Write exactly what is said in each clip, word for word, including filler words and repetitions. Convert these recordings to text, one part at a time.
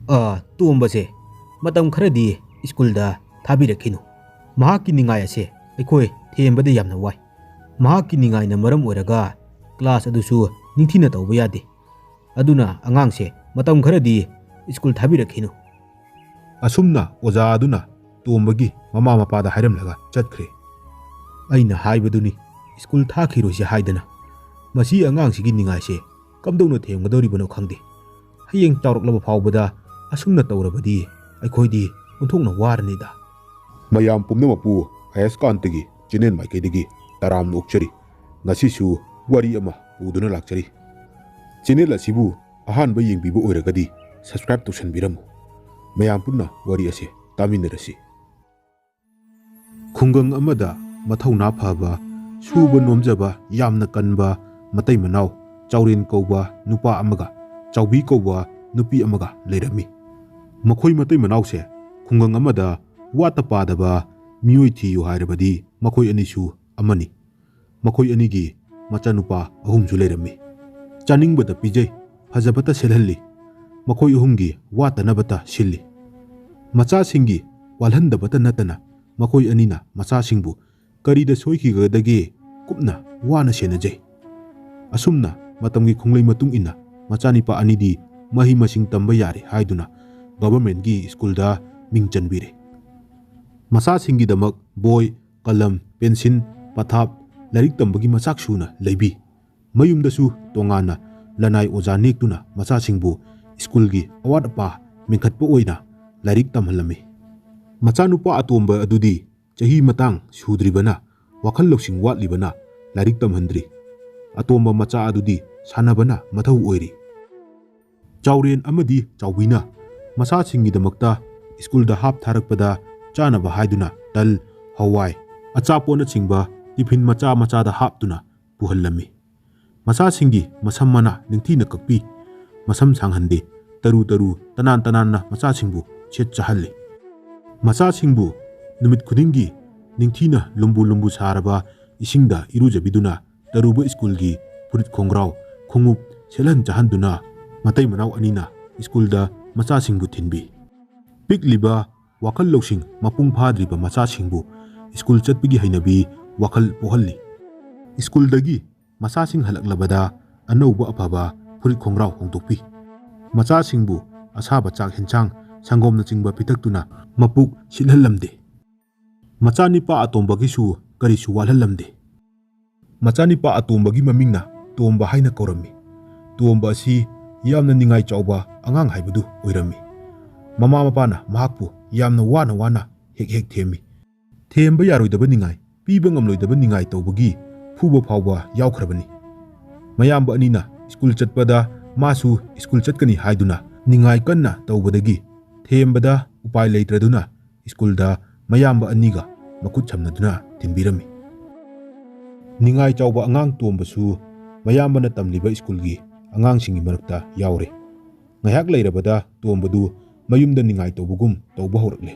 ꯑ, ꯇꯣꯝꯕꯁꯦ ꯃꯇꯝ ꯈꯔꯗꯤ ꯁ꯭ꯀꯨꯜꯗ ꯊꯥꯕꯤꯔꯛꯈꯤꯅꯨ꯫ ꯃꯍꯥꯛꯀꯤ ꯅꯤꯡꯉꯥꯏ ꯑꯁꯦ ꯑꯩꯈꯣꯏ ꯊꯦꯝꯕꯗ ꯌꯥꯝꯅ ꯋꯥꯏ꯫ ꯃꯍꯥꯛꯀꯤ ꯅꯤꯡꯉꯥꯏꯅ ꯃꯔꯝ ꯑꯣꯏꯔꯒ ꯀ꯭ꯂꯥꯁ ꯑꯗꯨꯁꯨ ꯅꯤꯡꯊꯤꯅ ꯇꯧꯕ ꯌꯥꯗꯦ꯫ ꯑꯗꯨꯅ ꯑꯉꯥꯡꯁꯦ ꯃꯇꯝ ꯈꯔꯗꯤ ꯁ꯭ꯀꯨꯜ ꯊꯥꯕꯤꯔꯛꯈꯤꯅꯨ꯫ ꯑꯁꯨꯝꯅ ꯑꯣꯖꯥ ꯑꯗꯨꯅ ꯇꯣꯝꯕꯒꯤ ꯃꯃꯥ ꯃꯄꯥꯗ ꯍꯥꯏꯔꯝꯂꯒ ꯆꯠꯈ꯭ꯔꯦ꯫ ꯑꯩꯅ ꯍꯥꯏꯕꯗꯨꯅꯤ, ꯁ꯭ꯀꯨꯜ ꯊꯥꯈꯤꯔꯣꯏꯁꯤ ꯍꯥꯏꯗꯅ꯫ ꯃꯁꯤ ꯑꯉꯥꯡꯁꯤꯒꯤ ꯅꯤꯡꯉꯥꯏꯁꯦ ꯀꯝꯗꯧꯅ ꯊꯦꯝꯒꯗꯧꯔꯤꯕꯅꯣ ꯈꯪꯗꯦ꯫ ꯍꯌꯦꯡ ꯆꯥꯎꯔꯛꯂꯕ ꯐꯥꯎꯕꯗ ꯑꯁꯨꯝꯅ ꯇꯧꯔꯕꯗꯤ ꯑꯩꯈꯣꯏꯗꯤ ꯑꯣꯟꯊꯣꯛꯅ ꯋꯥꯔꯅꯤꯗ꯫ ꯃꯌꯥꯝ ꯄꯨꯝꯅꯃꯛꯄꯨ ꯑꯌꯁꯀꯥꯟꯇꯒꯤ ꯆꯦꯅꯦꯜ ꯃꯥꯏꯀꯩꯗꯒꯤ ꯇꯔꯥꯝꯅ ꯑꯣꯛꯆꯔꯤ꯫ ꯉꯁꯤꯁꯨ ꯋꯥꯔꯤ ꯑꯃ ꯄꯨꯗꯨꯅ ꯂꯥꯛꯆꯔꯤ꯫ ꯆꯦꯅꯦꯜ ꯑꯁꯤꯕꯨ ꯑꯍꯥꯟꯕ ꯌꯦꯡꯕꯤꯕ ꯑꯣꯏꯔꯒꯗꯤ subscribe ꯇꯧꯁꯟꯕꯤꯔꯝꯃꯨ꯫ ꯃꯌꯥꯝ ꯄꯨꯟꯅ ꯋꯥꯔꯤ ꯑꯁꯦ ꯇꯥꯃꯤꯟꯅꯔꯁꯤ꯫ ꯈꯨꯡꯒꯪ ꯑꯃꯗ ꯃꯊꯧꯅꯥ ꯐꯕ, ꯁꯨꯕ ꯅꯣꯝꯖꯕ ꯌꯥꯝꯅ ꯀꯟꯕ ꯃꯇꯩ ꯃꯅꯥꯎ ꯆꯥꯎꯔꯦꯟ ꯀꯧꯕ ꯅꯨꯄꯥ ꯑꯃꯒ ꯆꯥꯎꯕꯤ ꯀꯧꯕ ꯅꯨꯄꯤ ꯑꯃꯒ ꯂꯩꯔꯝꯃꯤ꯫ ꯃꯈꯣꯏ ꯃꯇꯩ ꯃꯅꯥꯎꯁꯦ ꯈꯨꯡꯒꯪ ꯑꯃꯗ ꯋꯥꯠꯇ ꯄꯥꯗꯕ ꯃꯤꯑꯣꯏ ꯊꯤꯌꯨ ꯍꯥꯏꯔꯕꯗꯤ ꯃꯈꯣꯏ ꯑꯅꯤꯁꯨ ꯑꯃꯅꯤ꯫ ꯃꯈꯣꯏ ꯑꯅꯤꯒꯤ ꯃꯆꯥꯅꯨꯄꯥ ꯑꯍꯨꯝꯁꯨ ꯂꯩꯔꯝꯃꯤ꯫ ꯆꯥꯅꯤꯡꯕꯇ ꯄꯤꯖꯩ, ꯐꯖꯕꯇ ꯁꯦꯠꯍꯜꯂꯤ꯫ ꯃꯈꯣꯏ ꯑꯍꯨꯝꯒꯤ ꯋꯥꯠꯇꯅꯕꯇ ꯁꯤꯜꯂꯤ꯫ ꯃꯆꯥꯁꯤꯡꯒꯤ ꯋꯥꯠꯍꯟꯗꯕꯇ ꯅꯠꯇꯅ ꯃꯈꯣꯏ ꯑꯅꯤꯅ ꯃꯆꯥꯁꯤꯡꯕꯨ ꯀꯔꯤꯗ ꯁꯣꯏꯈꯤꯒꯗꯒꯦ ꯀꯨꯞꯅ ꯋꯥꯅ ꯁꯦꯟꯅꯖꯩ꯫ ꯑꯁꯨꯝꯅ ꯃꯇꯝꯒꯤ ꯈꯣꯡꯂꯩ ꯃꯇꯨꯡ ꯏꯟꯅ ꯃꯆꯥꯅꯤꯄꯥ ꯑꯅꯤꯗꯤ ꯃꯍꯩ ꯃꯁꯤꯡ ꯇꯝꯕ ꯌꯥꯔꯦ ꯍꯥꯏꯗꯨꯅ ꯒꯚꯔꯟꯃꯦꯟꯠꯀꯤ ꯁ꯭ꯀꯨꯜꯗ ꯃꯤꯡ ꯆꯟꯕꯤꯔꯦ꯫ ꯃꯆꯥꯁꯤꯡꯒꯤꯗꯃꯛ ꯕꯣꯏ, ꯀꯂꯝ, ꯄꯦꯟꯁꯤꯜ, ꯄꯊꯥꯞ, ꯂꯥꯏꯔꯤꯛ ꯇꯝꯕꯒꯤ ꯃꯆꯥꯛ ꯁꯨꯅ ꯂꯩꯕꯤ꯫ ꯃꯌꯨꯝꯗꯁꯨ ꯇꯣꯉꯥꯟꯅ ꯂꯅꯥꯏ ꯑꯣꯖꯥ ꯅꯦꯛꯇꯨꯅ ꯃꯆꯥꯁꯤꯡꯕꯨ ꯁ꯭ꯀꯨꯜꯒꯤ ꯑꯋꯥꯠ ꯑꯄꯥ ꯃꯦꯟꯈꯠꯄ ꯑꯣꯏꯅ ꯂꯥꯏꯔꯤꯛ ꯇꯝꯍꯜꯂꯝꯃꯤ꯫ ꯃꯆꯥꯅꯨꯄꯥ ꯑꯇꯣꯝꯕ ꯑꯗꯨꯗꯤ ꯆꯍꯤ ꯃꯇꯥꯡ ꯁꯨꯗ꯭ꯔꯤꯕꯅ, ꯋꯥꯈꯜ ꯂꯧꯁꯤꯡ ꯋꯥꯠꯂꯤꯕꯅ ꯂꯥꯏꯔꯤꯛ ꯇꯝꯍꯟꯗ꯭ꯔꯤ꯫ ꯑꯇꯣꯝꯕ ꯃꯆꯥ ꯑꯗꯨꯗꯤ ꯁꯥꯟꯅꯕꯅ ꯃꯊꯧ ꯑꯣꯏꯔꯤ꯫ ꯆꯥꯎꯔꯦꯟ ꯑꯃꯗꯤ ꯆꯥꯎꯕꯤꯅ ꯃꯆꯥꯁꯤꯡꯒꯤꯗꯃꯛꯇ ꯁ꯭ꯀꯨꯜꯗ ꯍꯥꯞ ꯊꯥꯔꯛꯄꯗ ꯆꯥꯅꯕ ꯍꯥꯏꯗꯨꯅ ꯇꯜ, ꯍꯋꯥꯏ, ꯑꯆꯥꯄꯣꯠꯅꯆꯤꯡꯕ ꯇꯤꯐꯤꯟ ꯃꯆꯥ ꯃꯆꯥꯗ ꯍꯥꯞꯇꯨꯅ ꯄꯨꯍꯜꯂꯝꯃꯤ꯫ ꯃꯆꯥꯁꯤꯡꯒꯤ ꯃꯁꯝ ꯃꯅꯥ ꯅꯤꯡꯊꯤꯅ ꯀꯛꯄꯤ, ꯃꯁꯝ ꯁꯥꯡꯍꯟꯗꯦ, ꯇꯔꯨ ꯇꯔꯨ ꯇꯅꯥꯟ ꯇꯅꯥꯟꯅ ꯃꯆꯥꯁꯤꯡꯕꯨ ꯁꯦꯠ ꯆꯥꯍꯜꯂꯤ꯫ ꯃꯆꯥꯁꯤꯡꯕꯨ ꯅꯨꯃꯤꯠ ꯈꯨꯗꯤꯡꯒꯤ ꯅꯤꯡꯊꯤꯅ ꯂꯨꯝꯕꯨ ꯂꯨꯝꯕꯨ ꯁꯥꯔꯕ ꯏꯁꯤꯡꯗ ꯏꯔꯨꯖꯕꯤꯗꯨꯅ ꯇꯔꯨꯕ ꯁ꯭ꯀꯨꯜꯒꯤ ꯐꯨꯔꯤꯠ ꯈꯣꯡꯒ꯭ꯔꯥꯎ, ꯈꯣꯡꯎꯞ ꯁꯦꯠꯍꯟ ꯆꯥꯍꯟꯗꯨꯅ ꯃꯇꯩ ꯃꯅꯥꯎ ꯑꯅꯤꯅ ꯁ꯭ꯀꯨꯜꯗ ꯃꯆꯥꯁꯤꯡꯕꯨ ꯊꯤꯟꯕꯤ꯫ ꯄꯤꯛꯂꯤꯕ, ꯋꯥꯈꯜ ꯂꯧꯁꯤꯡ ꯃꯄꯨꯡ ꯐꯥꯗ꯭ꯔꯤꯕ ꯃꯆꯥꯁꯤꯡꯕꯨ ꯁ꯭ꯀꯨꯜ ꯆꯠꯄꯒꯤ ꯍꯩꯅꯕꯤ ꯋꯥꯈꯜ ꯄꯣꯛꯍꯜꯂꯤ꯫ ꯁ꯭ꯀꯨꯜꯗꯒꯤ ꯃꯆꯥꯁꯤꯡ ꯍꯜꯂꯛꯂꯕꯗ ꯑꯅꯧꯕ ꯑꯐꯕ ꯐꯨꯔꯤꯠ ꯈꯣꯡꯒ꯭ꯔꯥꯎ ꯍꯣꯡꯗꯣꯛꯄꯤ꯫ ꯃꯆꯥꯁꯤꯡꯕꯨ ꯑꯁꯥꯕ ꯆꯥꯛ ꯍꯦꯟꯁꯥꯡ, ꯁꯪꯒꯣꯝꯅꯆꯤꯡꯕ ꯄꯤꯊꯛꯇꯨꯅ ꯃꯄꯨꯛ ꯁꯤꯠꯍꯜꯂꯝꯗꯦ꯫ ꯃꯆꯥꯅꯤꯄꯥ ꯑꯇꯣꯝꯕꯒꯤꯁꯨ ꯀꯔꯤꯁꯨ ꯋꯥꯠꯍꯜꯂꯝꯗꯦ꯫ ꯃꯆꯥꯅꯤꯄꯥ ꯑꯇꯣꯝꯕꯒꯤ ꯃꯃꯤꯡꯅ ꯇꯣꯝꯕ ꯍꯥꯏꯅ ꯀꯧꯔꯝꯃꯤ꯫ ꯇꯣꯝꯕ ꯑꯁꯤ ꯌꯥꯝꯅ ꯅꯤꯡꯉꯥꯏ ꯆꯥꯎꯕ ꯑꯉꯥꯡ ꯍꯥꯏꯕꯗꯨ ꯑꯣꯏꯔꯝꯃꯤ꯫ ꯃꯃꯥ ꯃꯄꯥꯅ ꯃꯍꯥꯛꯄꯨ ꯌꯥꯝꯅ ꯋꯥꯅ ꯋꯥꯅ ꯍꯦꯛ ꯍꯦꯛ ꯊꯦꯝꯃꯤ꯫ ꯊꯦꯝꯕ ꯌꯥꯔꯣꯏꯗꯕ ꯅꯤꯡꯉꯥꯏ, ꯄꯤꯕ ꯉꯝꯂꯣꯏꯗꯕ ꯅꯤꯡꯉꯥꯏ ꯇꯧꯕꯒꯤ ꯐꯨꯕ ꯐꯥꯎꯕ ꯌꯥꯎꯈ꯭ꯔꯕꯅꯤ꯫ ꯃꯌꯥꯝꯕ ꯑꯅꯤꯅ ꯁ꯭ꯀꯨꯜ ꯆꯠꯄꯗ ꯃꯥꯁꯨ ꯁ꯭ꯀꯨꯜ ꯆꯠꯀꯅꯤ ꯍꯥꯏꯗꯨꯅ ꯅꯤꯡꯉꯥꯏ ꯀꯟꯅ ꯇꯧꯕꯗꯒꯤ ꯊꯦꯝꯕꯗ ꯎꯄꯥꯏ ꯂꯩꯇ꯭ꯔꯗꯨꯅ ꯁ꯭ꯀꯨꯜꯗ ꯃꯌꯥꯝꯕ ꯑꯅꯤꯒ ꯃꯈꯨꯠ ꯁꯝꯅꯗꯨꯅ ꯊꯤꯟꯕꯤꯔꯝꯃꯤ꯫ ꯅꯤꯡꯉꯥꯏ ꯆꯥꯎꯕ ꯑꯉꯥꯡ ꯇꯣꯝꯕꯁꯨ ꯃꯌꯥꯝꯕꯅ ꯇꯝꯂꯤꯕ ꯁ꯭ꯀꯨꯜꯒꯤ ꯑꯉꯥꯡꯁꯤꯡꯒꯤ ꯃꯔꯛꯇ ꯌꯥꯎꯔꯦ꯫ ꯉꯥꯏꯍꯥꯛ ꯂꯩꯔꯕꯗ ꯇꯣꯝꯕꯗꯨ ꯃꯌꯨꯝꯗ ꯅꯤꯡꯉꯥꯏ ꯇꯧꯕꯒꯨꯝ ꯇꯧꯕ ꯍꯧꯔꯛꯂꯦ꯫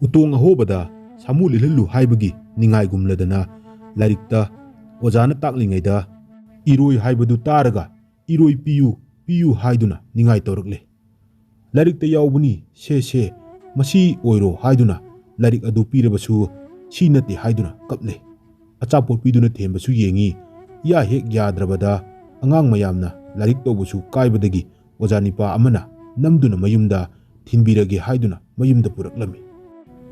ꯎꯇꯣꯡ ꯑꯍꯣꯕꯗ ꯁꯥꯃꯨ ꯂꯤꯠꯍꯜꯂꯨ ꯍꯥꯏꯕꯒꯤ ꯅꯤꯡꯉꯥꯏꯒꯨꯝꯂꯗꯅ ꯂꯥꯏꯔꯤꯛꯇ ꯑꯣꯖꯥꯅ ꯇꯥꯛꯂꯤꯉꯩꯗ ꯏꯔꯣꯏ ꯍꯥꯏꯕꯗꯨ ꯇꯥꯔꯒ "ꯏꯔꯣꯏ ꯄꯤꯌꯨ, ꯄꯤꯌꯨ" ꯍꯥꯏꯗꯨꯅ ꯅꯤꯡꯉꯥꯏ ꯇꯧꯔꯛꯂꯦ꯫ "ꯂꯥꯏꯔꯤꯛꯇ ꯌꯥꯎꯕꯅꯤ, ꯁꯦ, ꯁꯦ, ꯃꯁꯤ ꯑꯣꯏꯔꯣ" ꯍꯥꯏꯗꯨꯅ ꯂꯥꯏꯔꯤꯛ ꯑꯗꯨ ꯄꯤꯔꯕꯁꯨ "ꯁꯤ ꯅꯠꯇꯦ" ꯍꯥꯏꯗꯨꯅ ꯀꯞꯂꯦ꯫ ꯑꯆꯥꯄꯣꯠ ꯄꯤꯗꯨꯅ ꯊꯦꯝꯕꯁꯨ ꯌꯦꯡꯉꯤ꯫ ꯏꯌꯥ ꯍꯦꯛ ꯌꯥꯗ꯭ꯔꯕꯗ ꯑꯉꯥꯡ ꯃꯌꯥꯝꯅ ꯂꯥꯏꯔꯤꯛ ꯇꯧꯕꯁꯨ ꯀꯥꯏꯕꯗꯒꯤ ꯑꯣꯖꯥ ꯅꯤꯄꯥ ꯑꯃꯅ ꯅꯝꯗꯨꯅ ꯃꯌꯨꯝꯗ ꯊꯤꯟꯕꯤꯔꯒꯦ ꯍꯥꯏꯗꯨꯅ ꯃꯌꯨꯝꯗ ꯄꯨꯔꯛꯂꯝꯃꯤ꯫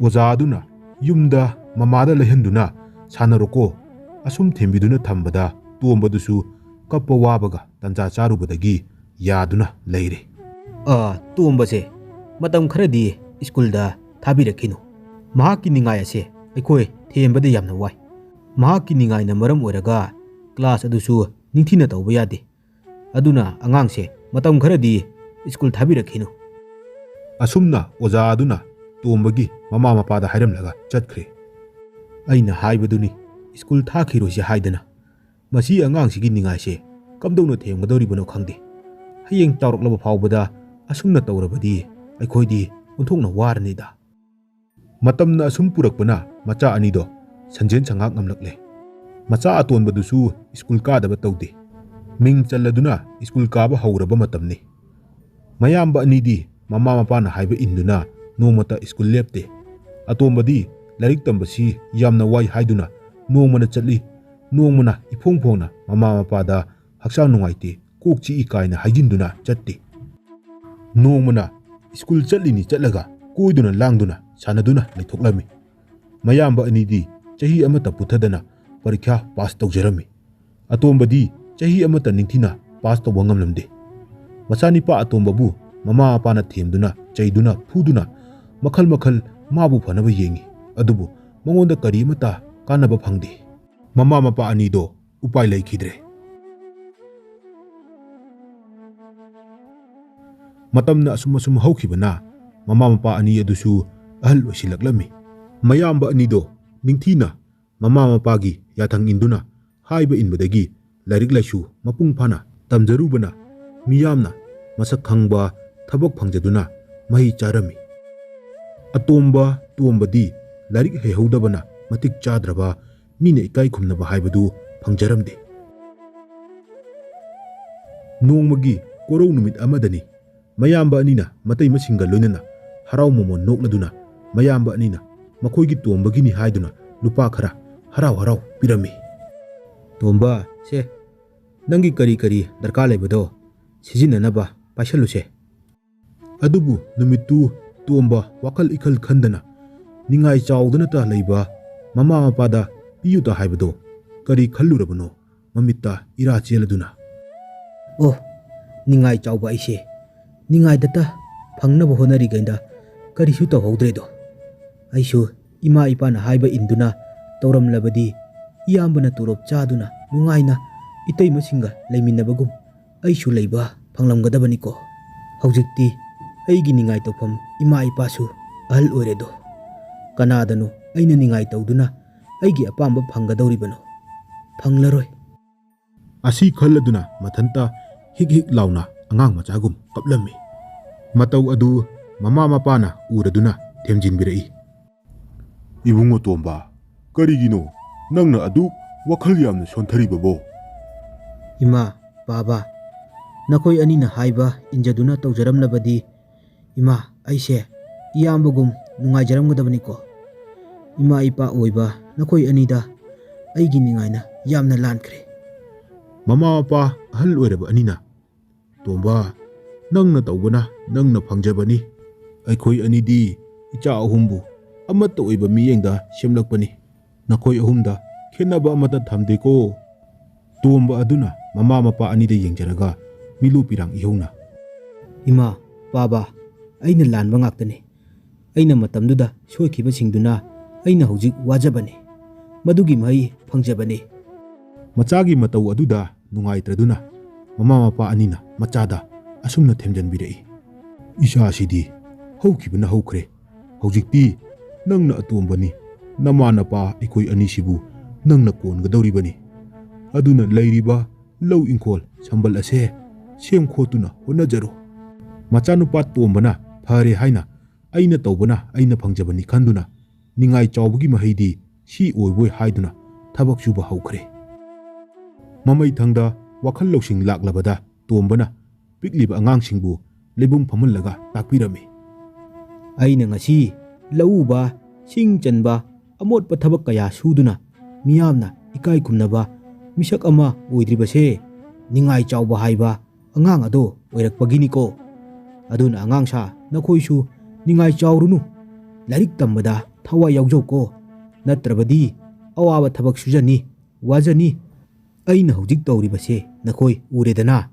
ꯑꯣꯖꯥ ꯑꯗꯨꯅ ꯌꯨꯝꯗ ꯃꯃꯥꯗ ꯂꯩꯍꯟꯗꯨꯅ "ꯁꯥꯟꯅꯔꯣꯀꯣ" ꯑꯁꯨꯝ ꯊꯤꯟꯕꯤꯗꯨꯅ ꯊꯝꯕꯗ ꯇꯣꯝꯕꯗꯨꯁꯨ ꯀꯞꯄ ꯋꯥꯕꯒ ꯇꯟꯖꯥ ꯆꯥꯔꯨꯕꯗꯒꯤ ꯌꯥꯗꯨꯅ ꯂꯩꯔꯦ꯫ "ꯑ, ꯇꯣꯝꯕꯁꯦ ꯃꯇꯝ ꯈꯔꯗꯤ ꯁ꯭ꯀꯨꯜꯗ ꯊꯥꯕꯤꯔꯛꯈꯤꯅꯨ꯫ ꯃꯍꯥꯛꯀꯤ ꯅꯤꯡꯉꯥꯏ ꯑꯁꯦ ꯑꯩꯈꯣꯏ ꯊꯦꯝꯕꯗ ꯌꯥꯝꯅ ꯋꯥꯏ꯫ ꯃꯍꯥꯛꯀꯤ ꯅꯤꯡꯉꯥꯏꯅ ꯃꯔꯝ ꯑꯣꯏꯔꯒ ꯀ꯭ꯂꯥꯁ ꯑꯗꯨꯁꯨ ꯅꯤꯡꯊꯤꯅ ꯇꯧꯕ ꯌꯥꯗꯦ꯫ ꯑꯗꯨꯅ ꯑꯉꯥꯡꯁꯦ ꯃꯇꯝ ꯈꯔꯗꯤ ꯁ꯭ꯀꯨꯜ ꯊꯥꯕꯤꯔꯛꯈꯤꯅꯨ"꯫ ꯑꯁꯨꯝꯅ ꯑꯣꯖꯥ ꯑꯗꯨꯅ ꯇꯣꯝꯕꯒꯤ ꯃꯃꯥ ꯃꯄꯥꯗ ꯍꯥꯏꯔꯝꯂꯒ ꯆꯠꯈ꯭ꯔꯦ꯫ ꯑꯩꯅ ꯍꯥꯏꯕꯗꯨꯅꯤ, ꯁ꯭ꯀꯨꯜ ꯊꯥꯈꯤꯔꯣꯏꯁꯤ ꯍꯥꯏꯗꯅ꯫ ꯃꯁꯤ ꯑꯉꯥꯡꯁꯤꯒꯤ ꯅꯤꯡꯉꯥꯏꯁꯦ ꯀꯝꯗꯧꯅ ꯊꯦꯝꯒꯗꯧꯔꯤꯕꯅꯣ ꯈꯪꯗꯦ꯫ ꯍꯌꯦꯡ ꯆꯥꯎꯔꯛꯂꯕ ꯐꯥꯎꯕꯗ ꯑꯁꯨꯝꯅ ꯇꯧꯔꯕꯗꯤ ꯑꯩꯈꯣꯏꯗꯤ ꯑꯣꯟꯊꯣꯛꯅ ꯋꯥꯔꯅꯤꯗ꯫ ꯃꯇꯝꯅ ꯑꯁꯨꯝ ꯄꯨꯔꯛꯄꯅ ꯃꯆꯥ ꯑꯅꯤꯗꯣ ꯁꯟꯖꯦꯟ ꯁꯉꯥꯛ ꯉꯝꯂꯛꯂꯦ꯫ ꯃꯆꯥ ꯑꯇꯣꯟꯕꯗꯨꯁꯨ ꯁ꯭ꯀꯨꯜ ꯀꯥꯗꯕ ꯇꯧꯗꯦ꯫ ꯃꯤꯡ ꯆꯜꯂꯗꯨꯅ ꯁ꯭ꯀꯨꯜ ꯀꯥꯕ ꯍꯧꯔꯕ ꯃꯇꯝꯅꯤ꯫ ꯃꯌꯥꯝꯕ ꯑꯅꯤꯗꯤ ꯃꯃꯥ ꯃꯄꯥꯅ ꯍꯥꯏꯕ ꯏꯟꯗꯨꯅ ꯅꯣꯡꯃꯇ ꯁ꯭ꯀꯨꯜ ꯂꯦꯞꯇꯦ꯫ ꯑꯇꯣꯝꯕꯗꯤ ꯂꯥꯏꯔꯤꯛ ꯇꯝꯕꯁꯤ ꯌꯥꯝꯅ ꯋꯥꯏ ꯍꯥꯏꯗꯨꯅ ꯅꯣꯡꯃꯅ ꯆꯠꯂꯤ, ꯅꯣꯡꯃꯅ ꯏꯐꯣꯡ ꯐꯣꯡꯅ ꯃꯃꯥ ꯃꯄꯥꯗ ꯍꯛꯆꯥꯡ ꯅꯨꯡꯉꯥꯏꯇꯦ, ꯀꯣꯛ ꯆꯤꯛꯏ ꯀꯥꯏꯅ ꯍꯥꯏꯖꯤꯟꯗꯨꯅ ꯆꯠꯇꯦ꯫ ꯅꯣꯡꯃꯅ ꯁ꯭ꯀꯨꯜ ꯆꯠꯂꯤꯅꯤ ꯆꯠꯂꯒ ꯀꯣꯏꯗꯨꯅ ꯂꯥꯡꯗꯨꯅ ꯁꯥꯟꯅꯗꯨꯅ ꯂꯩꯊꯣꯛꯂꯝꯃꯤ꯫ ꯃꯌꯥꯝꯕ ꯑꯅꯤꯗꯤ ꯆꯍꯤ ꯑꯃꯠꯇ ꯄꯨꯊꯗꯅ ꯄꯔꯤꯈ꯭ꯌꯥ ꯄꯥꯁ ꯇꯧꯖꯔꯝꯃꯤ꯫ ꯑꯇꯣꯝꯕꯗꯤ ꯆꯍꯤ ꯑꯃꯠꯇ ꯅꯤꯡꯊꯤꯅ ꯄꯥꯁ ꯇꯧꯕ ꯉꯝꯂꯝꯗꯦ꯫ ꯃꯆꯥꯅꯤꯄꯥ ꯑꯇꯣꯝꯕꯕꯨ ꯃꯃꯥ ꯃꯄꯥꯅ ꯊꯦꯝꯗꯨꯅ, ꯆꯩꯗꯨꯅ, ꯐꯨꯗꯨꯅ ꯃꯈꯜ ꯃꯈꯜ ꯃꯥꯕꯨ ꯐꯅꯕ ꯌꯦꯡꯉꯤ꯫ ꯑꯗꯨꯕꯨ ꯃꯉꯣꯟꯗ ꯀꯔꯤꯃꯠꯇ ꯀꯥꯟꯅꯕ ꯐꯪꯗꯦ꯫ ꯃꯃꯥ ꯃꯄꯥ ꯑꯅꯤꯗꯣ ꯎꯄꯥꯏ ꯂꯩꯈꯤꯗ꯭ꯔꯦ꯫ ꯃꯇꯝꯅ ꯑꯁꯨꯝ ꯑꯁꯨꯝ ꯍꯧꯈꯤꯕꯅ ꯃꯃꯥ ꯃꯄꯥ ꯑꯅꯤ ꯑꯗꯨꯁꯨ ꯑꯍꯜ ꯑꯣꯏꯁꯤꯜꯂꯛꯂꯝꯃꯤ꯫ ꯃꯌꯥꯝꯕ ꯑꯅꯤꯗꯣ ꯅꯤꯡꯊꯤꯅ ꯃꯃꯥ ꯃꯄꯥꯒꯤ ꯌꯥꯊꯪ ꯏꯟꯗꯨꯅ ꯍꯥꯏꯕ ꯏꯟꯕꯗꯒꯤ ꯂꯥꯏꯔꯤꯛ ꯂꯥꯏꯁꯨ ꯃꯄꯨꯡ ꯐꯥꯅ ꯇꯝꯖꯔꯨꯕꯅ ꯃꯤꯌꯥꯝꯅ ꯃꯁꯛ ꯈꯪꯕ ꯊꯕꯛ ꯐꯪꯖꯗꯨꯅ ꯃꯍꯩ ꯆꯥꯔꯝꯃꯤ꯫ ꯑꯇꯣꯝꯕ ꯇꯣꯝꯕꯗꯤ ꯂꯥꯏꯔꯤꯛ ꯍꯩꯍꯧꯗꯕꯅ ꯃꯇꯤꯛ ꯆꯥꯗ꯭ꯔꯕ, ꯃꯤꯅ ꯏꯀꯥꯏ ꯈꯨꯝꯅꯕ ꯍꯥꯏꯕꯗꯨ ꯐꯪꯖꯔꯝꯗꯦ꯫ ꯅꯣꯡꯃꯒꯤ ꯀꯣꯔꯧ ꯅꯨꯃꯤꯠ ꯑꯃꯗꯅꯤ ꯃꯌꯥꯝꯕ ꯑꯅꯤꯅ ꯃꯇꯩꯃꯁꯤꯡꯒ ꯂꯣꯏꯅꯅ ꯍꯔꯥꯎ ꯃꯣꯃꯣꯟ ꯅꯣꯛꯂꯗꯨꯅ ꯃꯌꯥꯝꯕ ꯑꯅꯤꯅ ꯃꯈꯣꯏꯒꯤ ꯇꯣꯝꯕꯒꯤꯅꯤ ꯍꯥꯏꯗꯨꯅ ꯂꯨꯄꯥ ꯈꯔ ꯍꯔꯥꯎ ꯍꯔꯥꯎ ꯄꯤꯔꯝꯃꯤ꯫ "ꯇꯣꯝꯕ, ꯁꯦ, ꯅꯪꯒꯤ ꯀꯔꯤ ꯀꯔꯤ ꯗꯔꯀꯥꯔ ꯂꯩꯕꯗꯣ ꯁꯤꯖꯤꯟꯅꯅꯕ ꯄꯥꯏꯁꯜꯂꯨꯁꯦ꯫" ꯑꯗꯨꯕꯨ ꯅꯨꯃꯤꯠꯇꯨ ꯇꯣꯝꯕ ꯋꯥꯈꯜ ꯏꯈꯜ ꯈꯟꯗꯅ ꯅꯤꯡꯉꯥꯏ ꯆꯥꯎꯗꯅꯇ ꯂꯩꯕ ꯃꯃꯥ ꯃꯄꯥꯗ ꯄꯤꯌꯨꯇ ꯍꯥꯏꯕꯗꯣ ꯀꯔꯤ ꯈꯜꯂꯨꯔꯕꯅꯣ? ꯃꯃꯤꯠꯇ ꯏꯔꯥ ꯆꯦꯜꯂꯗꯨꯅ, "ꯑꯣ, ꯅꯤꯡꯉꯥꯏ ꯆꯥꯎꯕ ꯑꯩꯁꯦ ꯅꯤꯡꯉꯥꯏꯗꯇ ꯐꯪꯅꯕ ꯍꯣꯠꯅꯔꯤꯉꯩꯗ ꯀꯔꯤꯁꯨ ꯇꯧꯍꯧꯗ꯭ꯔꯦꯗꯣ꯫ ꯑꯩꯁꯨ ꯏꯃꯥ ꯏꯄꯥꯅ ꯍꯥꯏꯕ ꯏꯟꯗꯨꯅ ꯇꯧꯔꯝꯂꯕꯗꯤ ꯏꯌꯥꯝꯕꯅ ꯇꯣꯂꯣꯞ ꯆꯥꯗꯨꯅ ꯅꯨꯡꯉꯥꯏꯅ ꯏꯇꯩꯃꯁꯤꯡꯒ ꯂꯩꯃꯤꯟꯅꯕꯒꯨꯝ ꯑꯩꯁꯨ ꯂꯩꯕ ꯐꯪꯂꯝꯒꯗꯕꯅꯤꯀꯣ꯫ ꯍꯧꯖꯤꯛꯇꯤ ꯑꯩꯒꯤ ꯅꯤꯡꯉꯥꯏ ꯇꯧꯐꯝ ꯏꯃꯥ ꯏꯄꯥꯁꯨ ꯑꯍꯜ ꯑꯣꯏꯔꯦꯗꯣ꯫ ꯀꯅꯥꯗꯅꯣ ꯑꯩꯅ ꯅꯤꯡꯉꯥꯏ ꯇꯧꯗꯨꯅ ꯑꯩꯒꯤ ꯑꯄꯥꯝꯕ ꯐꯪꯒꯗꯧꯔꯤꯕꯅꯣ? ꯐꯪꯂꯔꯣꯏ꯫" ꯑꯁꯤ ꯈꯜꯂꯗꯨꯅ ꯃꯊꯟꯇ ꯍꯤꯛ ꯍꯤꯛ ꯂꯥꯎꯅ ꯑꯉꯥꯡ ꯃꯆꯥꯒꯨꯝ ꯀꯞꯂꯝꯃꯤ꯫ ꯃꯇꯧ ꯑꯗꯨ ꯃꯃꯥ ꯃꯄꯥꯅ ꯎꯔꯗꯨꯅ ꯊꯦꯝꯖꯤꯟꯕꯤꯔꯛꯏ꯫ "ꯏꯕꯨꯡꯉꯣ ꯇꯣꯝꯕ, ꯀꯔꯤꯒꯤꯅꯣ ꯅꯪꯅ ꯑꯗꯨꯛ ꯋꯥꯈꯜ ꯌꯥꯝꯅ ꯁꯣꯟꯊꯔꯤꯕꯕꯣ?" "ꯏꯃꯥ, ꯕꯥꯕꯥ, ꯅꯈꯣꯏ ꯑꯅꯤꯅ ꯍꯥꯏꯕ ꯏꯟꯖꯗꯨꯅ ꯇꯧꯖꯔꯝꯂꯕꯗꯤ, ꯏꯃꯥ, ꯑꯩꯁꯦ ꯏꯌꯥꯝꯕꯒꯨꯝ ꯅꯨꯡꯉꯥꯏꯖꯔꯝꯒꯗꯕꯅꯤꯀꯣ꯫ ꯏꯃꯥ ꯏꯄꯥ ꯑꯣꯏꯕ ꯅꯈꯣꯏ ꯑꯅꯤꯗ ꯑꯩꯒꯤ ꯅꯤꯡꯉꯥꯏꯅ ꯌꯥꯝꯅ ꯂꯥꯟꯈ꯭ꯔꯦ꯫ ꯃꯃꯥ ꯃꯄꯥ ꯑꯍꯜ ꯑꯣꯏꯔꯕ ꯑꯅꯤꯅ, "ꯇꯣꯝꯕ, ꯅꯪꯅ ꯇꯧꯕꯅ ꯅꯪꯅ ꯐꯪꯖꯕꯅꯤ꯫ ꯑꯩꯈꯣꯏ ꯑꯅꯤꯗꯤ ꯏꯆꯥ ꯑꯍꯨꯝꯕꯨ ꯑꯃꯠꯇ ꯑꯣꯏꯕ ꯃꯤꯠꯌꯦꯡꯗ ꯁꯦꯝꯂꯛꯄꯅꯤ꯫ ꯅꯈꯣꯏ ꯑꯍꯨꯝꯗ ꯈꯦꯠꯅꯕ ꯑꯃꯠꯇ ꯊꯝꯗꯦꯀꯣ꯫" ꯇꯣꯝꯕ ꯑꯗꯨꯅ ꯃꯃꯥ ꯃꯄꯥ ꯑꯅꯤꯗ ꯌꯦꯡꯖꯔꯒ ꯃꯤꯠꯂꯨ ꯄꯤꯔꯥꯡ ꯏꯍꯧꯅ, "ꯏꯃꯥ, ꯄꯥꯕ, ꯑꯩꯅ ꯂꯥꯟꯕ ꯉꯥꯛꯇꯅꯤ꯫ ꯑꯩꯅ ꯃꯇꯝꯗꯨꯗ ꯁꯣꯏꯈꯤꯕꯁꯤꯡꯗꯨꯅ ꯑꯩꯅ ꯍꯧꯖꯤꯛ ꯋꯥꯖꯕꯅꯤ꯫ ꯃꯗꯨꯒꯤ ꯃꯍꯩ ꯐꯪꯖꯕꯅꯤ꯫" ꯃꯆꯥꯒꯤ ꯃꯇꯧ ꯑꯗꯨꯗ ꯅꯨꯡꯉꯥꯏꯇ꯭ꯔꯗꯨꯅ ꯃꯃꯥ ꯃꯄꯥ ꯑꯅꯤꯅ ꯃꯆꯥꯗ ꯑꯁꯨꯝꯅ ꯊꯦꯝꯖꯤꯟꯕꯤꯔꯛꯏ, "ꯏꯆꯥꯁꯤꯗꯤ ꯍꯧꯈꯤꯕꯅ ꯍꯧꯈ꯭ꯔꯦ꯫ ꯍꯧꯖꯤꯛꯇꯤ ꯅꯪꯅ ꯑꯇꯣꯝꯕꯅꯤ꯫ ꯅꯃꯥ ꯅꯄꯥ ꯑꯩꯈꯣꯏ ꯑꯅꯤꯁꯤꯕꯨ ꯅꯪꯅ ꯀꯣꯟꯒꯗꯧꯔꯤꯕꯅꯤ꯫ ꯑꯗꯨꯅ ꯂꯩꯔꯤꯕ ꯂꯧ ꯏꯪꯈꯣꯜ ꯁꯝꯕꯜ ꯑꯁꯦ ꯁꯦꯝ ꯈꯣꯠꯇꯨꯅ ꯍꯣꯠꯅꯖꯔꯣ꯫" ꯃꯆꯥꯅꯨꯄꯥ ꯇꯣꯝꯕꯅ ꯐꯔꯦ ꯍꯥꯏꯅ, "ꯑꯩꯅ ꯇꯧꯕꯅ ꯑꯩꯅ ꯐꯪꯖꯕꯅꯤ" ꯈꯟꯗꯨꯅ ꯅꯤꯡꯉꯥꯏ ꯆꯥꯎꯕꯒꯤ ꯃꯍꯩꯗꯤ ꯁꯤ ꯑꯣꯏꯕꯣꯏ ꯍꯥꯏꯗꯨꯅ ꯊꯕꯛ ꯁꯨꯕ ꯍꯧꯈ꯭ꯔꯦ꯫ ꯃꯃꯩꯊꯪꯗ ꯋꯥꯈꯜ ꯂꯧꯁꯤꯡ ꯂꯥꯛꯂꯕꯗ ꯇꯣꯝꯕꯅ ꯄꯤꯛꯂꯤꯕ ꯑꯉꯥꯡꯁꯤꯡꯕꯨ ꯂꯩꯕꯨꯡ ꯐꯝꯍꯜꯂꯒ ꯇꯥꯛꯄꯤꯔꯝꯃꯤ꯫ "ꯑꯩꯅ ꯉꯁꯤ ꯂꯧ ꯎꯕ, ꯁꯤꯡ ꯆꯟꯕ, ꯑꯃꯣꯠꯄ ꯊꯕꯛ ꯀꯌꯥ ꯁꯨꯗꯨꯅ ꯃꯤꯌꯥꯝꯅ ꯏꯀꯥꯏ ꯈꯨꯝꯅꯕ ꯃꯤꯁꯛ ꯑꯃ ꯑꯣꯏꯗ꯭ꯔꯤꯕꯁꯦ ꯅꯤꯡꯉꯥꯏ ꯆꯥꯎꯕ ꯍꯥꯏꯕ ꯑꯉꯥꯡ ꯑꯗꯣ ꯑꯣꯏꯔꯛꯄꯒꯤꯅꯤꯀꯣ꯫ ꯑꯗꯨꯅ ꯑꯉꯥꯡꯁꯥ, ꯅꯈꯣꯏꯁꯨ ꯅꯤꯡꯉꯥꯏ ꯆꯥꯎꯔꯨꯅꯨ꯫ ꯂꯥꯏꯔꯤꯛ ꯇꯝꯕꯗ ꯊꯋꯥꯏ ꯌꯥꯎꯖꯧꯀꯣ꯫ ꯅꯠꯇ꯭ꯔꯕꯗꯤ ꯑꯋꯥꯕ ꯊꯕꯛ ꯁꯨꯖꯅꯤ, ꯋꯥꯖꯅꯤ꯫ ꯑꯩꯅ ꯍꯧꯖꯤꯛ ꯇꯧꯔꯤꯕꯁꯦ ꯅꯈꯣꯏ ꯎꯔꯦꯗꯅ꯫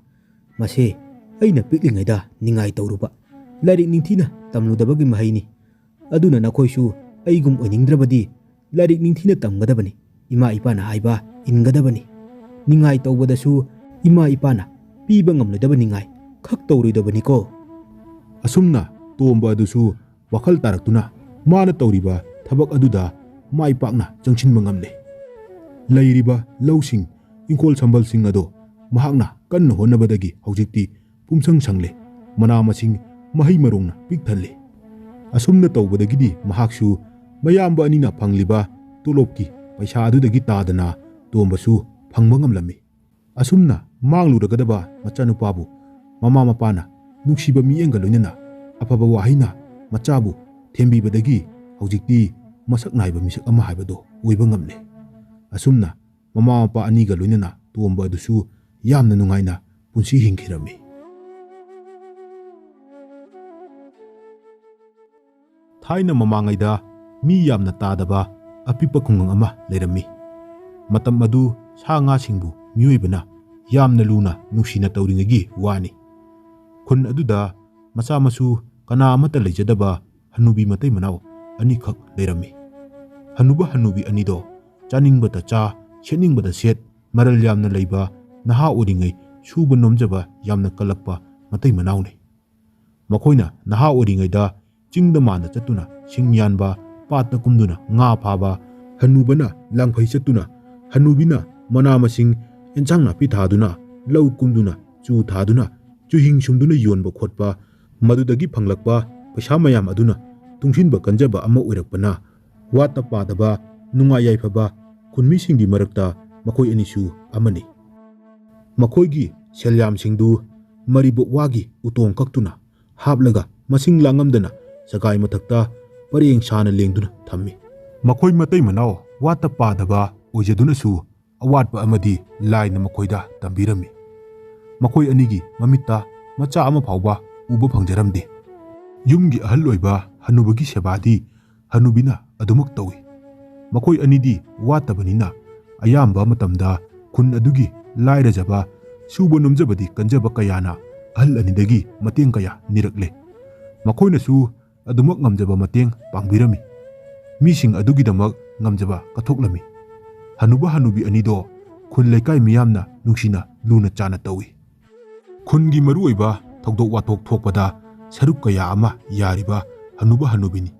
ꯃꯁꯦ ꯑꯩꯅ ꯄꯤꯛꯂꯤꯉꯩꯗ ꯅꯤꯡꯉꯥꯏ ꯇꯧꯔꯨꯕ, ꯂꯥꯏꯔꯤꯛ ꯅꯤꯡꯊꯤꯅ ꯇꯝꯂꯨꯗꯕꯒꯤ ꯃꯍꯩꯅꯤ꯫ ꯑꯗꯨꯅ ꯅꯈꯣꯏꯁꯨ ꯑꯩꯒꯨꯝ ꯑꯣꯏꯅꯤꯡꯗ꯭ꯔꯕꯗꯤ ꯂꯥꯏꯔꯤꯛ ꯅꯤꯡꯊꯤꯅ ꯇꯝꯒꯗꯕꯅꯤ, ꯏꯃꯥ ꯏꯄꯥꯅ ꯍꯥꯏꯕ ꯏꯟꯒꯗꯕꯅꯤ꯫ ꯅꯤꯡꯉꯥꯏ ꯇꯧꯕꯗꯁꯨ ꯏꯃꯥ ꯏꯄꯥꯅ ꯄꯤꯕ ꯉꯝꯂꯣꯏꯗꯕ ꯅꯤꯡꯉꯥꯏ ꯈꯛ ꯇꯧꯔꯣꯏꯗꯕꯅꯤꯀꯣ꯫" ꯑꯁꯨꯝꯅ ꯇꯣꯝꯕ ꯑꯗꯨꯁꯨ ꯋꯥꯈꯜ ꯇꯥꯔꯛꯇꯨꯅ ꯃꯥꯅ ꯇꯧꯔꯤꯕ ꯊꯕꯛ ꯑꯗꯨꯗ ꯃꯥꯏ ꯄꯥꯛꯅ ꯆꯪꯁꯤꯟꯕ ꯉꯝꯂꯦ꯫ ꯂꯩꯔꯤꯕ ꯂꯧꯁꯤꯡ, ꯏꯪꯈꯣꯜ ꯁꯝꯕꯜꯁꯤꯡ ꯑꯗꯣ ꯃꯍꯥꯛꯅ ꯀꯟꯅ ꯍꯣꯠꯅꯕꯗꯒꯤ ꯍꯧꯖꯤꯛꯇꯤ ꯄꯨꯝꯁꯪ ꯁꯪꯂꯦ꯫ ꯃꯅꯥ ꯃꯁꯤꯡ, ꯃꯍꯩ ꯃꯔꯣꯡꯅ ꯄꯤꯛ ꯊꯜꯂꯦ꯫ ꯑꯁꯨꯝꯅ ꯇꯧꯕꯗꯒꯤꯗꯤ ꯃꯍꯥꯛꯁꯨ ꯃꯌꯥꯝꯕ ꯑꯅꯤꯅ ꯐꯪꯂꯤꯕ ꯇꯣꯂꯣꯞꯀꯤ ꯄꯩꯁꯥ ꯑꯗꯨꯗꯒꯤ ꯇꯥꯗꯅ ꯇꯣꯝꯕꯁꯨ ꯐꯪꯕ ꯉꯝꯂꯝꯃꯤ꯫ ꯑꯁꯨꯝꯅ ꯃꯥꯡꯂꯨꯔꯒꯗꯕ ꯃꯆꯥꯅꯨꯄꯥꯕꯨ ꯃꯃꯥ ꯃꯄꯥꯅ ꯅꯨꯡꯁꯤꯕ ꯃꯤꯠꯌꯦꯡꯒ ꯂꯣꯏꯅꯅ ꯑꯐꯕ ꯋꯥꯍꯩꯅ ꯃꯆꯥꯕꯨ ꯊꯦꯝꯕꯤꯕꯗꯒꯤ ꯍꯧꯖꯤꯛꯇꯤ ꯃꯁꯛ ꯅꯥꯏꯕ ꯃꯤꯁꯛ ꯑꯃ ꯍꯥꯏꯕꯗꯨ ꯑꯣꯏꯕ ꯉꯝꯂꯦ꯫ ꯑꯁꯨꯝꯅ ꯃꯃꯥ ꯃꯄꯥ ꯑꯅꯤꯒ ꯂꯣꯏꯅꯅ ꯇꯣꯝꯕ ꯑꯗꯨꯁꯨ ꯌꯥꯝꯅ ꯅꯨꯡꯉꯥꯏꯅ ꯄꯨꯟꯁꯤ ꯍꯤꯡꯈꯤꯔꯝꯃꯤ꯫ ꯊꯥꯏꯅ ꯃꯃꯥꯡꯉꯩꯗ ꯃꯤ ꯌꯥꯝꯅ ꯇꯥꯗꯕ ꯑꯄꯤꯛꯄ ꯈꯨꯡꯒꯪ ꯑꯃ ꯂꯩꯔꯝꯃꯤ꯫ ꯃꯇꯝ ꯑꯗꯨ ꯁꯥ ꯉꯥꯁꯤꯡꯕꯨ ꯃꯤꯑꯣꯏꯕꯅ ꯌꯥꯝꯅ ꯂꯨꯅ ꯅꯨꯡꯁꯤꯅ ꯇꯧꯔꯤꯉꯩꯒꯤ ꯋꯥꯅꯤ꯫ ꯈꯨꯟ ꯑꯗꯨꯗ ꯃꯆꯥ ꯃꯁꯨ ꯀꯅꯥ ꯑꯃꯠꯇ ꯂꯩꯖꯗꯕ ꯍꯅꯨꯕꯤ ꯃꯇꯩ ꯃꯅꯥꯎ ꯑꯅꯤꯈꯛ ꯂꯩꯔꯝꯃꯤ꯫ ꯍꯅꯨꯕ ꯍꯅꯨꯕꯤ ꯑꯅꯤꯗꯣ ꯆꯥꯅꯤꯡꯕꯇ ꯆꯥ, ꯁꯦꯠꯅꯤꯡꯕꯇ ꯁꯦꯠ, ꯃꯔꯜ ꯌꯥꯝꯅ ꯂꯩꯕ, ꯅꯍꯥ ꯑꯣꯏꯔꯤꯉꯩ ꯁꯨꯕ ꯅꯣꯝꯖꯕ ꯌꯥꯝꯅ ꯀꯜꯂꯛꯄ ꯃꯇꯩ ꯃꯅꯥꯎꯅꯤ꯫ ꯃꯈꯣꯏꯅ ꯅꯍꯥ ꯑꯣꯏꯔꯤꯉꯩꯗ ꯆꯤꯡꯗ ꯃꯥꯟꯗ ꯆꯠꯇꯨꯅ ꯁꯤꯡ ꯌꯥꯟꯕ, ꯄꯥꯠꯇ ꯀꯨꯝꯗꯨꯅ ꯉꯥ ꯐꯥꯕ, ꯍꯅꯨꯕꯅ ꯂꯥꯡꯐꯩ ꯆꯠꯇꯨꯅ, ꯍꯅꯨꯕꯤꯅ ꯃꯅꯥ ꯃꯁꯤꯡ, ꯑꯦꯟꯁꯥꯡ ꯅꯥꯄꯤ ꯊꯥꯗꯨꯅ, ꯂꯧ ꯀꯨꯝꯗꯨꯅ, ꯆꯨ ꯊꯥꯗꯨꯅ, ꯆꯨꯍꯤꯡ ꯁꯨꯝꯗꯨꯅ ꯌꯣꯟꯕ ꯈꯣꯠꯄ, ꯃꯗꯨꯗꯒꯤ ꯐꯪꯂꯛꯄ ꯄꯩꯁꯥ ꯃꯌꯥꯝ ꯑꯗꯨꯅ ꯇꯨꯡꯁꯤꯟꯕ ꯀꯟꯖꯕ ꯑꯃ ꯑꯣꯏꯔꯛꯄꯅ, ꯋꯥꯠꯇ ꯄꯥꯗꯕ, ꯅꯨꯡꯉꯥꯏ ꯌꯥꯏꯐꯕ ꯈꯨꯟꯃꯤꯁꯤꯡꯒꯤ ꯃꯔꯛꯇ ꯃꯈꯣꯏ ꯑꯅꯤꯁꯨ ꯑꯃꯅꯤ꯫ ꯃꯈꯣꯏꯒꯤ ꯁꯦꯜꯌꯥꯝꯁꯤꯡꯗꯨ ꯃꯔꯤꯕꯣꯛ ꯋꯥꯒꯤ ꯎꯇꯣꯡ ꯀꯛꯇꯨꯅ ꯍꯥꯞꯂꯒ ꯃꯁꯤꯡ ꯂꯥꯡꯉꯝꯗꯅ ꯁꯒꯥꯏ ꯃꯊꯛꯇ ꯄꯔꯦꯡ ꯁꯥꯅ ꯂꯦꯡꯗꯨꯅ ꯊꯝꯃꯤ꯫ ꯃꯈꯣꯏ ꯃꯇꯩ ꯃꯅꯥꯎ ꯋꯥꯠꯇ ꯄꯥꯗꯕ ꯑꯣꯏꯖꯗꯨꯅꯁꯨ ꯑꯋꯥꯠꯄ ꯑꯃꯗꯤ ꯂꯥꯏꯅ ꯃꯈꯣꯏꯗ ꯇꯝꯕꯤꯔꯝꯃꯤ꯫ ꯃꯈꯣꯏ ꯑꯅꯤꯒꯤ ꯃꯃꯤꯠꯇ ꯃꯆꯥ ꯑꯃ ꯐꯥꯎꯕ ꯎꯕ ꯐꯪꯖꯔꯝꯗꯦ꯫ ꯌꯨꯝꯒꯤ ꯑꯍꯜ ꯑꯣꯏꯕ ꯍꯅꯨꯕꯒꯤ ꯁꯦꯕꯥꯗꯤ ꯍꯅꯨꯕꯤꯅ ꯑꯗꯨꯃꯛ ꯇꯧꯏ꯫ ꯃꯈꯣꯏ ꯑꯅꯤꯗꯤ ꯋꯥꯠꯇꯕꯅꯤꯅ ꯑꯌꯥꯝꯕ ꯃꯇꯝꯗ ꯈꯨꯟ ꯑꯗꯨꯒꯤ ꯂꯥꯏꯔꯖꯕ, ꯁꯨꯕ ꯅꯣꯝꯖꯕꯗꯤ ꯀꯟꯖꯕ ꯀꯌꯥꯅ ꯑꯍꯜ ꯑꯅꯤꯗꯒꯤ ꯃꯇꯦꯡ ꯀꯌꯥ ꯅꯤꯔꯛꯂꯦ꯫ ꯃꯈꯣꯏꯅꯁꯨ ꯑꯗꯨꯃꯛ ꯉꯝꯖꯕ ꯃꯇꯦꯡ ꯄꯥꯡꯕꯤꯔꯝꯃꯤ꯫ ꯃꯤꯁꯤꯡ ꯑꯗꯨꯒꯤꯗꯃꯛ ꯉꯝꯖꯕ ꯀꯠꯊꯣꯛꯂꯝꯃꯤ꯫ ꯍꯅꯨꯕ ꯍꯅꯨꯕꯤ ꯑꯅꯤꯗꯣ ꯈꯨꯟ ꯂꯩꯀꯥꯏ ꯃꯤꯌꯥꯝꯅ ꯅꯨꯡꯁꯤꯅ ꯂꯨꯅ ꯆꯥꯅ ꯇꯧꯏ꯫ ꯈꯨꯟꯒꯤ ꯃꯔꯨꯑꯣꯏꯕ ꯊꯧꯗꯣꯛ ꯋꯥꯊꯣꯛ ꯊꯣꯛꯄꯗ ꯁꯔꯨꯛ ꯀꯌꯥ ꯑꯃ ꯌꯥꯔꯤꯕ ꯍꯅꯨꯕ ꯍꯅꯨꯕꯤꯅꯤ꯫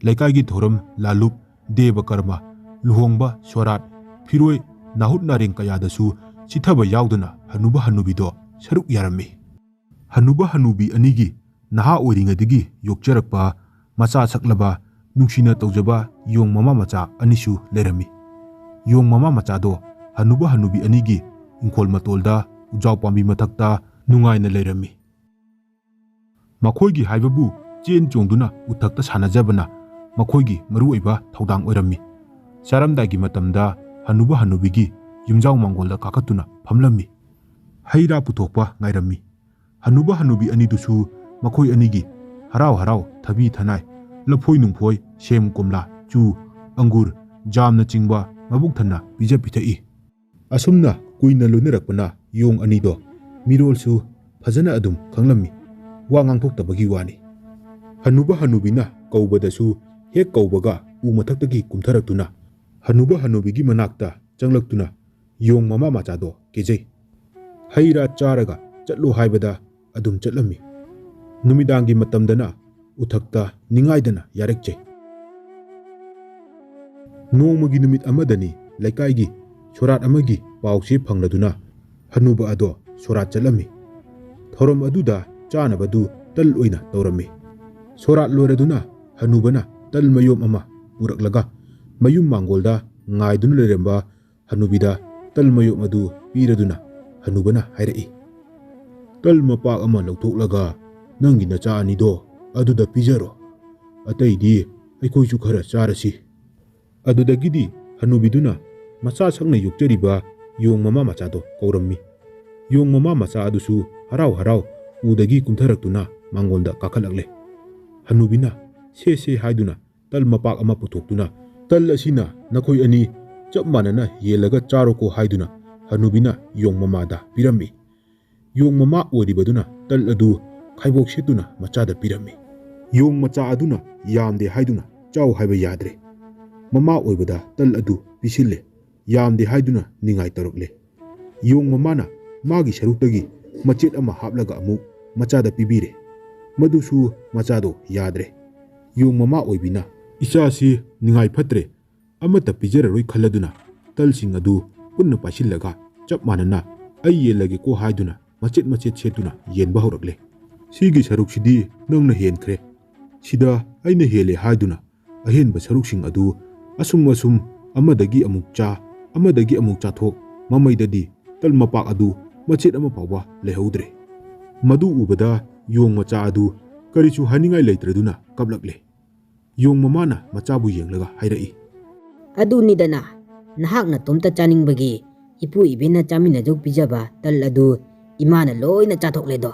ꯂꯩꯀꯥꯏꯒꯤ ꯊꯧꯔꯝ, ꯂꯥꯂꯨꯞ, ꯗꯦꯕ ꯀꯔꯃ, ꯂꯨꯍꯣꯡꯕ, ꯁꯣꯔꯥꯠ, ꯐꯤꯔꯣꯏ, ꯅꯥꯍꯨꯠ ꯅꯥꯔꯦꯡ ꯀꯌꯥꯗꯁꯨ ꯆꯤꯊꯕ ꯌꯥꯎꯗꯅ ꯍꯅꯨꯕ ꯍꯅꯨꯕꯤꯗꯣ ꯁꯔꯨꯛ ꯌꯥꯔꯝꯃꯤ꯫ ꯍꯅꯨꯕ ꯍꯅꯨꯕꯤ ꯑꯅꯤꯒꯤ ꯅꯍꯥ ꯑꯣꯏꯔꯤꯉꯩꯗꯒꯤ ꯌꯣꯛꯆꯔꯛꯄ ꯃꯆꯥ ꯁꯛꯂꯕ ꯅꯨꯡꯁꯤꯅ ꯇꯧꯖꯕ ꯌꯣꯡ ꯃꯃꯥ ꯃꯆꯥ ꯑꯅꯤꯁꯨ ꯂꯩꯔꯝꯃꯤ꯫ ꯌꯣꯡ ꯃꯃꯥ ꯃꯆꯥꯗꯣ ꯍꯅꯨꯕ ꯍꯅꯨꯕꯤ ꯑꯅꯤꯒꯤ ꯏꯪꯈꯣꯜ ꯃꯇꯣꯜꯗ ꯎꯖꯥꯎ ꯄꯥꯝꯕꯤ ꯃꯊꯛꯇ ꯅꯨꯡꯉꯥꯏꯅ ꯂꯩꯔꯝꯃꯤ꯫ ꯃꯈꯣꯏꯒꯤ ꯍꯥꯏꯕꯕꯨ ꯆꯦꯟ ꯆꯣꯡꯗꯨꯅ ꯎꯊꯛꯇ ꯁꯥꯟꯅꯖꯕꯅ ꯃꯈꯣꯏꯒꯤ ꯃꯔꯨꯑꯣꯏꯕ ꯊꯧꯗꯥꯡ ꯑꯣꯏꯔꯝꯃꯤ꯫ ꯆꯥꯔꯝꯗꯥꯏꯒꯤ ꯃꯇꯝꯗ ꯍꯅꯨꯕ ꯍꯅꯨꯕꯤꯒꯤ ꯌꯨꯝꯖꯥꯎ ꯃꯥꯡꯒꯣꯜꯗ ꯀꯥꯈꯠꯇꯨꯅ ꯐꯝꯂꯝꯃꯤ꯫ ꯍꯩ ꯔꯥ ꯄꯨꯊꯣꯛꯄ ꯉꯥꯏꯔꯝꯃꯤ꯫ ꯍꯅꯨꯕ ꯍꯅꯨꯕꯤ ꯑꯅꯤꯗꯨꯁꯨ ꯃꯈꯣꯏ ꯑꯅꯤꯒꯤ ꯍꯔꯥꯎ ꯍꯔꯥꯎ ꯊꯕꯤ ꯊꯅꯥꯏ, ꯂꯐꯣꯏ ꯅꯨꯡꯐꯣꯏ, ꯁꯦꯝ ꯀꯣꯝꯂꯥ, ꯆꯨ, ꯑꯪꯒꯨꯔ, ꯖꯥꯝꯅꯆꯤꯡꯕ ꯃꯕꯨꯛ ꯊꯟꯅ ꯄꯤꯖ ꯄꯤꯊꯛꯏ꯫ ꯑꯁꯨꯝꯅ ꯀꯨꯏꯅ ꯂꯣꯏꯅꯔꯛꯄꯅ ꯌꯣꯡ ꯑꯅꯤꯗꯣ ꯃꯤꯔꯣꯜꯁꯨ ꯐꯖꯅ ꯑꯗꯨꯝ ꯈꯪꯂꯝꯃꯤ꯫ ꯋꯥ ꯉꯥꯡꯊꯣꯛꯇꯕꯒꯤ ꯋꯥꯅꯤ꯫ ꯍꯅꯨꯕ ꯍꯅꯨꯕꯤꯅ ꯀꯧꯕꯗꯁꯨ ꯍꯦꯛ ꯀꯧꯕꯒ ꯎ ꯃꯊꯛꯇꯒꯤ ꯀꯨꯝꯊꯔꯛꯇꯨꯅ ꯍꯅꯨꯕ ꯍꯅꯨꯕꯤꯒꯤ ꯃꯅꯥꯛꯇ ꯆꯪꯂꯛꯇꯨꯅ ꯌꯣꯡ ꯃꯃꯥ ꯃꯆꯥꯗꯣ ꯀꯦꯖꯩ꯫ ꯍꯩ ꯔꯥ ꯆꯥꯔꯒ ꯆꯠꯂꯣ ꯍꯥꯏꯕꯗ ꯑꯗꯨꯝ ꯆꯠꯂꯝꯃꯤ꯫ ꯅꯨꯃꯤꯗꯥꯡꯒꯤ ꯃꯇꯝꯗꯅ ꯎꯊꯛꯇ ꯅꯤꯡꯉꯥꯏꯗꯅ ꯌꯥꯔꯛꯆꯩ꯫ ꯅꯣꯡꯃꯒꯤ ꯅꯨꯃꯤꯠ ꯑꯃꯗꯅꯤ ꯂꯩꯀꯥꯏꯒꯤ ꯁꯣꯔꯥꯠ ꯑꯃꯒꯤ ꯄꯥꯎꯁꯦ ꯐꯪꯂꯗꯨꯅ ꯍꯅꯨꯕ ꯑꯗꯣ ꯁꯣꯔꯥꯠ ꯆꯠꯂꯝꯃꯤ꯫ ꯊꯧꯔꯝ ꯑꯗꯨꯗ ꯆꯥꯅꯕꯗꯨ ꯇꯜ ꯑꯣꯏꯅ ꯇꯧꯔꯝꯃꯤ꯫ ꯁꯣꯔꯥꯠ ꯂꯣꯏꯔꯗꯨꯅ ꯍꯅꯨꯕꯅ ꯇꯜ ꯃꯌꯣꯝ ꯑꯃ ꯄꯨꯔꯛꯂꯒ ꯃꯌꯨꯝ ꯃꯥꯡꯒꯣꯜꯗ ꯉꯥꯏꯗꯨꯅ ꯂꯩꯔꯝꯕ ꯍꯅꯨꯕꯤꯗ ꯇꯜ ꯃꯌꯣꯝ ꯑꯗꯨ ꯄꯤꯔꯗꯨꯅ ꯍꯅꯨꯕꯅ ꯍꯥꯏꯔꯛꯏ, "ꯇꯜ ꯃꯄꯥꯛ ꯑꯃ ꯂꯧꯊꯣꯛꯂꯒ ꯅꯪꯒꯤ ꯅꯆꯥ ꯑꯅꯤꯗꯣ ꯑꯗꯨꯗ ꯄꯤꯖꯔꯣ꯫ ꯑꯇꯩꯗꯤ ꯑꯩꯈꯣꯏꯁꯨ ꯈꯔ ꯆꯥꯔꯁꯤ꯫" ꯑꯗꯨꯗꯒꯤꯗꯤ ꯍꯅꯨꯕꯤꯗꯨꯅ ꯃꯆꯥ ꯁꯛꯅ ꯌꯣꯛꯆꯔꯤꯕ ꯌꯣꯡ ꯃꯃꯥ ꯃꯆꯥꯗꯣ ꯀꯧꯔꯝꯃꯤ꯫ ꯌꯣꯡ ꯃꯃꯥ ꯃꯆꯥ ꯑꯗꯨꯁꯨ ꯍꯔꯥꯎ ꯍꯔꯥꯎ ꯎꯗꯒꯤ ꯀꯨꯝꯊꯔꯛꯇꯨꯅ ꯃꯥꯡꯒꯣꯜꯗ ꯀꯥꯈꯠꯂꯛꯂꯦ꯫ ꯍꯅꯨꯕꯤꯅ "ꯁꯦ ꯁꯦ" ꯍꯥꯏꯗꯨꯅ ꯇꯜ ꯃꯄꯥꯛ ꯑꯃ ꯄꯨꯊꯣꯛꯇꯨꯅ, "ꯇꯜ ꯑꯁꯤꯅ ꯅꯈꯣꯏ ꯑꯅꯤ ꯆꯞ ꯃꯥꯟꯅꯅ ꯌꯦꯜꯂꯒ ꯆꯥꯔꯣꯀꯣ" ꯍꯥꯏꯗꯨꯅ ꯍꯅꯨꯕꯤꯅ ꯌꯣꯡ ꯃꯃꯥꯗ ꯄꯤꯔꯝꯃꯤ꯫ ꯌꯣꯡ ꯃꯃꯥ ꯑꯣꯏꯔꯤꯕꯗꯨꯅ ꯇꯜ ꯑꯗꯨ ꯈꯥꯏꯕꯣꯛ ꯁꯦꯠꯇꯨꯅ ꯃꯆꯥꯗ ꯄꯤꯔꯝꯃꯤ꯫ ꯌꯣꯡ ꯃꯆꯥ ꯑꯗꯨꯅ ꯌꯥꯝꯗꯦ ꯍꯥꯏꯗꯨꯅ ꯆꯥꯎ ꯍꯥꯏꯕ ꯌꯥꯗ꯭ꯔꯦ꯫ ꯃꯃꯥ ꯑꯣꯏꯕꯗ ꯇꯜ ꯑꯗꯨ ꯄꯤꯁꯤꯜꯂꯦ꯫ ꯌꯥꯝꯗꯦ ꯍꯥꯏꯗꯨꯅ ꯅꯤꯡꯉꯥꯏ ꯇꯧꯔꯛꯂꯦ꯫ ꯌꯣꯡ ꯃꯃꯥꯅ ꯃꯥꯒꯤ ꯁꯔꯨꯛꯇꯒꯤ ꯃꯆꯦꯠ ꯑꯃ ꯍꯥꯞꯂꯒ ꯑꯃꯨꯛ ꯃꯆꯥꯗ ꯄꯤꯕꯤꯔꯦ꯫ ꯃꯗꯨꯁꯨ ꯃꯆꯥꯗꯣ ꯌꯥꯗ꯭ꯔꯦ꯫ ꯌꯣꯡ ꯃꯃꯥ ꯑꯣꯏꯕꯤꯅ, "ꯏꯆꯥꯁꯤ ꯅꯤꯡꯉꯥꯏ ꯐꯠꯇ꯭ꯔꯦ, ꯑꯃꯠꯇ ꯄꯤꯖꯔꯔꯣꯏ" ꯈꯜꯂꯗꯨꯅ ꯇꯜꯁꯤꯡ ꯑꯗꯨ ꯄꯨꯟꯅ ꯄꯥꯏꯁꯤꯜꯂꯒ ꯆꯞ ꯃꯥꯟꯅꯅ "ꯑꯩ ꯌꯦꯜꯂꯒꯦꯀꯣ" ꯍꯥꯏꯗꯨꯅ ꯃꯆꯦꯠ ꯃꯆꯦꯠ ꯁꯦꯠꯇꯨꯅ ꯌꯦꯟꯕ ꯍꯧꯔꯛꯂꯦ꯫ "ꯁꯤꯒꯤ ꯁꯔꯨꯛꯁꯤꯗꯤ ꯅꯪꯅ ꯍꯦꯟꯈ꯭ꯔꯦ꯫ ꯁꯤꯗ ꯑꯩꯅ ꯍꯦꯜꯂꯦ" ꯍꯥꯏꯗꯨꯅ ꯑꯍꯦꯟꯕ ꯁꯔꯨꯛꯁꯤꯡ ꯑꯗꯨ ꯑꯁꯨꯝ ꯑꯁꯨꯝ ꯑꯃꯗꯒꯤ ꯑꯃꯨꯛ ꯆꯥ, ꯑꯃꯗꯒꯤ ꯑꯃꯨꯛ ꯆꯥꯊꯣꯛ, ꯃꯃꯩꯗꯗꯤ ꯇꯜ ꯃꯄꯥꯛ ꯑꯗꯨ ꯃꯆꯦꯠ ꯑꯃ ꯐꯥꯎꯕ ꯂꯩꯍꯧꯗ꯭ꯔꯦ꯫ ꯃꯗꯨ ꯎꯕꯗ ꯌꯣꯡ ꯃꯆꯥ ꯑꯗꯨ ꯀꯔꯤꯁꯨ ꯍꯥꯏꯅꯤꯡꯉꯥꯏ ꯂꯩꯇ꯭ꯔꯗꯨꯅ ꯀꯞꯂꯛꯂꯦ꯫ ꯌꯣꯡ ꯃꯃꯥꯅ ꯃꯆꯥꯕꯨ ꯌꯦꯡꯂꯒ ꯍꯥꯏꯔꯛꯏ, "ꯑꯗꯨꯅꯤꯗꯅ, ꯅꯍꯥꯛ ꯅꯇꯣꯝꯇ ꯆꯥꯅꯤꯡꯕꯒꯤ ꯏꯄꯨ ꯏꯕꯦꯟꯅ ꯆꯥꯃꯤꯟꯅꯖꯧ ꯄꯤꯖꯕ ꯇꯜ ꯑꯗꯨ ꯏꯃꯥꯅ ꯂꯣꯏꯅ ꯆꯥꯊꯣꯛꯂꯦꯗꯣ꯫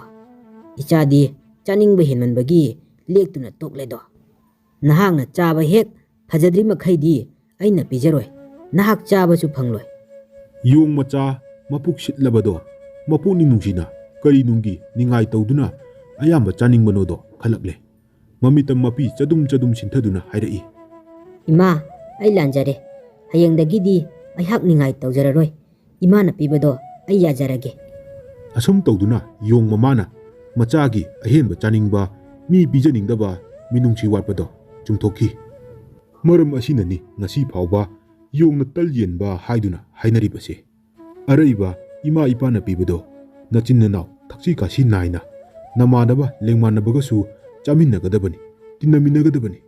ꯏꯆꯥꯗꯤ ꯆꯥꯅꯤꯡꯕ ꯍꯦꯟꯃꯟꯕꯒꯤ ꯂꯦꯛꯇꯨꯅ ꯇꯣꯛꯂꯦꯗꯣ꯫ ꯅꯍꯥꯛꯅ ꯆꯥꯕ ꯍꯦꯛ ꯐꯖꯗ꯭ꯔꯤ ꯃꯈꯩꯗꯤ ꯑꯩꯅ ꯄꯤꯖꯔꯣꯏ꯫ ꯅꯍꯥꯛ ꯆꯥꯕꯁꯨ ꯐꯪꯂꯣꯏ꯫" ꯌꯣꯡ ꯃꯆꯥ ꯃꯄꯨꯛ ꯁꯤꯠꯂꯕꯗꯣ ꯃꯄꯨꯛꯅꯤꯡ ꯅꯨꯡꯁꯤꯅ ꯀꯔꯤ ꯅꯨꯡꯒꯤ ꯅꯤꯡꯉꯥꯏ ꯇꯧꯗꯨꯅ ꯑꯌꯥꯝꯕ ꯆꯥꯅꯤꯡꯕꯅꯣꯗꯣ ꯈꯜꯂꯛꯂꯦ꯫ ꯃꯃꯤꯇ ꯃꯄꯤ ꯆꯗꯨꯝ ꯆꯗꯨꯝ ꯁꯤꯟꯊꯗꯨꯅ ꯍꯥꯏꯔꯛꯏ, "ꯏꯃꯥ, ꯑꯩ ꯂꯥꯟꯖꯔꯦ꯫ ꯍꯌꯦꯡꯗꯒꯤꯗꯤ ꯑꯩꯍꯥꯛ ꯅꯤꯡꯉꯥꯏ ꯇꯧꯖꯔꯔꯣꯏ꯫ ꯏꯃꯥꯅ ꯄꯤꯕꯗꯣ ꯑꯩ ꯌꯥꯖꯔꯒꯦ꯫" ꯑꯁꯨꯝ ꯇꯧꯗꯨꯅ ꯌꯣꯡ ꯃꯃꯥꯅ ꯃꯆꯥꯒꯤ ꯑꯍꯦꯟꯕ ꯆꯥꯅꯤꯡꯕ, ꯃꯤ ꯄꯤꯖꯅꯤꯡꯗꯕ ꯃꯤꯅꯨꯡꯁꯤ ꯋꯥꯠꯄꯗꯣ ꯆꯨꯝꯊꯣꯛꯈꯤ꯫ ꯃꯔꯝ ꯑꯁꯤꯅꯅꯤ ꯉꯁꯤ ꯐꯥꯎꯕ ꯌꯣꯡꯅ ꯇꯜ ꯌꯦꯟꯕ ꯍꯥꯏꯗꯨꯅ ꯍꯥꯏꯅꯔꯤꯕꯁꯦ꯫ ꯑꯔꯩꯕ ꯏꯃꯥ ꯏꯄꯥꯅ ꯄꯤꯕꯗꯣ ꯅꯆꯤꯟ ꯅꯅꯥꯎ ꯊꯛꯁꯤ ꯈꯥꯁꯤ ꯅꯥꯏꯅ ꯅꯃꯥꯟꯅꯕ ꯂꯦꯡꯃꯥꯟꯅꯕꯒꯁꯨ ꯆꯥꯃꯤꯟꯅꯒꯗꯕꯅꯤ, ꯇꯤꯟꯅꯃꯤꯟꯅꯒꯗꯕꯅꯤ꯫